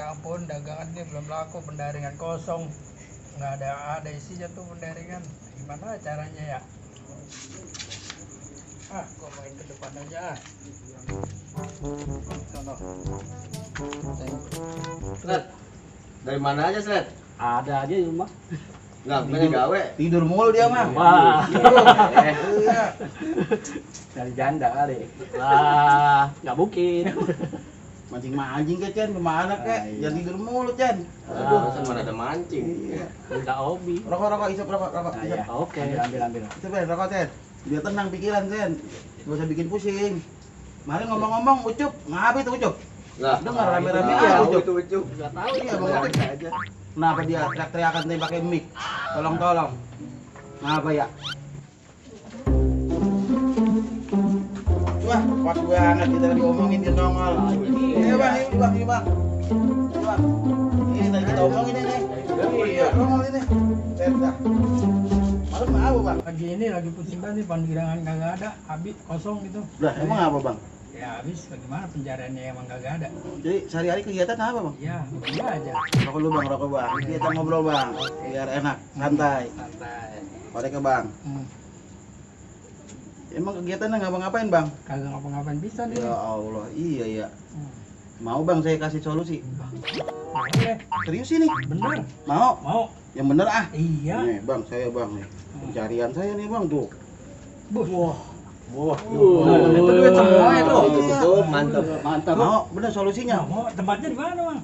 Ya ampun, dagangan ini belum laku, pendaringan kosong. Nggak ada isinya tuh pendaringan. Gimana caranya ya? Gua main ke depan aja. Sono. Sret, dari mana aja Sret? Ada aja di rumah. Nggak, bukannya gawe. Tidur mulu dia mah. Wah, Iya. dari janda kali. Wah, nggak mungkin. Mancing-mancing ke Cen, kemana kek? Iya. Jangan tidur mulu Cen. Aduh, masa mana ada mancing. Iya. Udah hobi. Rokok, isap rokok, Nah, isap. ya. Oke. Ambil. Itu Ben, rokok Cen. Biar tenang pikiran Cen. Gak usah bikin pusing. Kemarin ngomong-ngomong Ucup, ngapa itu Ucup? Nggak. Dengar rame-rame Iya, aja Ucup. itu Ucup. Nggak tahu Iya, ya. Bang Ucup. aja. Kenapa dia teriak-teriakan tadi pakai mic? Tolong. Ngapa ya? Wah, pas banget kita lagi ngomongin dia nongol. Iya bang. Ini tadi kita omongin ini. Iya, nongol ini. Dah. Malam apa bang? Lagi pusing banget nih, panggilan kagak ada, habis kosong gitu. Lah, emang apa bang? Ya habis, bagaimana penjaraannya emang kagak ada. Jadi sehari-hari kegiatan apa bang? Ya, begini aja. Rokok dulu bang, rokok bang. Kita ngobrol bang, biar enak, santai. Santai. Korek ke bang. Emang kegiatannya ngapa-ngapain bang? Kagak ngapa-ngapain bisa nih. Ya Allah, iya ya. Hmm. Mau bang saya kasih solusi. Boleh, Serius ini? bener. Mau? Mau? Yang bener ah. Iya. Nih bang, saya bang nih. Pencarian saya nih bang tuh. Bos. Wah. Itu duit semua itu. Itu tuh mantap. Mantap. Mau? Bener solusinya? Mau tempatnya di mana, Bang?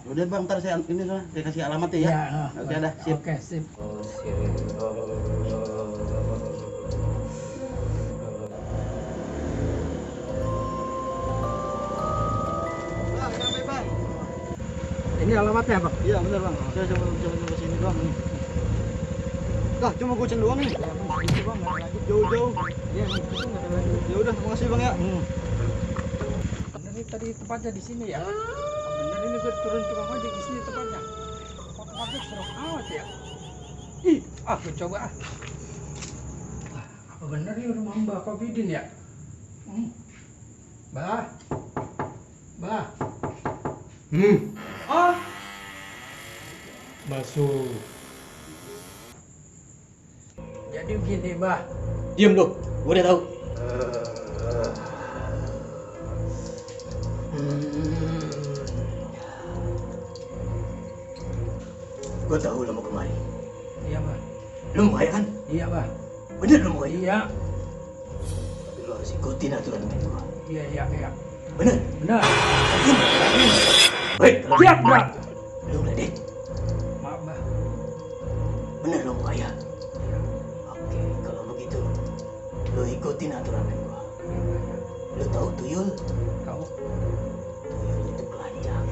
Udah bang, ntar saya ini sana, saya kasih alamatnya ya. Oke dah, sip. Oke, sip. Bang, sampai bang. Ini alamatnya, Bang? Iya bener bang. Saya coba sini bang. Dah, cuma goceng doang nih. Itu, Bang, nggak ada lagi. Jauh-jauh. Iya, itu nggak ada lagi. Ya udah, makasih bang ya. Bener ini tadi tempatnya di sini ya? Bener ini gue turun tukang ojek di sini tempatnya. Kok ojek serem amat ya? Ih, gue coba ah. Apa bener ini rumah Mbak Kobidin ya? Mbak? Oh, masuk. Jadi begini, Mbak. Diam lu. Gua udah tahu. Gue tahu lo mau kemari. Iya, Mbak. Lo mau kaya kan? Iya, Mbak. Bener lo mau kaya? Iya. Tapi lo harus ikutin aturan main gue. Iya. Bener? Benar. Baik, kalau Siap, Mbak. lo udah deh. Maaf, Mbak. Bener lo mau kaya? Oke, kalau begitu lo ikutin aturan main gue. Lo tahu tuyul? Tahu? Tuyul itu kelanjang.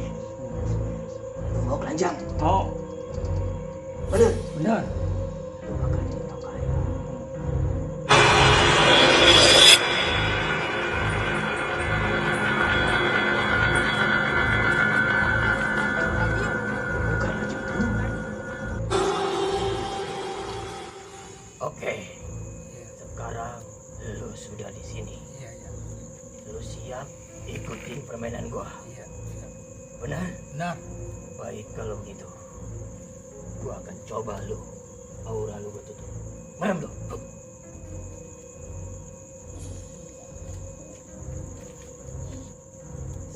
Lo mau kelanjang? Mau. Bener? Benar. Lo akan tetap kaya. Bukan aja dulu. Oke, sekarang lo sudah di sini. Iya. Lo siap ikutin permainan gua. Iya. Benar? Benar. Baik kalau begitu. Gua akan coba lu. Aura lu gua tutup. Merem lu.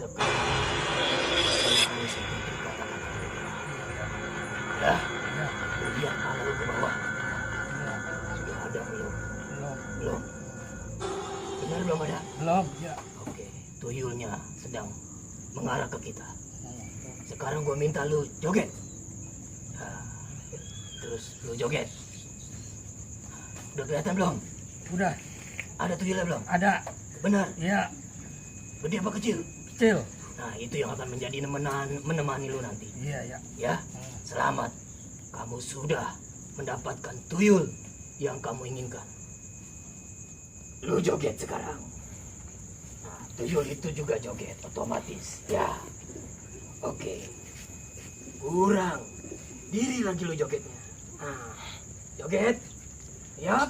Sekarang lu seperti kata-kata lu. Ya, Ya. lu lihat mana lu ke bawah. Ya. Sudah ada belum? Belum. Belum. Benar belum ada? Belum. Ya. Oke, tuyulnya sedang mengarah ke kita. Sekarang gua minta lu joget. Nah, terus lu joget. Udah kelihatan belum? Udah. Ada tuyulnya belum? Ada. Benar. Ya. Gede apa kecil? Kecil. Nah, itu yang akan menjadi menemani lu nanti. Iya. Ya, selamat. Kamu sudah mendapatkan tuyul yang kamu inginkan. Lu joget sekarang. Nah, tuyul itu juga joget otomatis. Ya. Oke. Kurang. Diri lagi lu jogetnya. Nah, joget. Yap.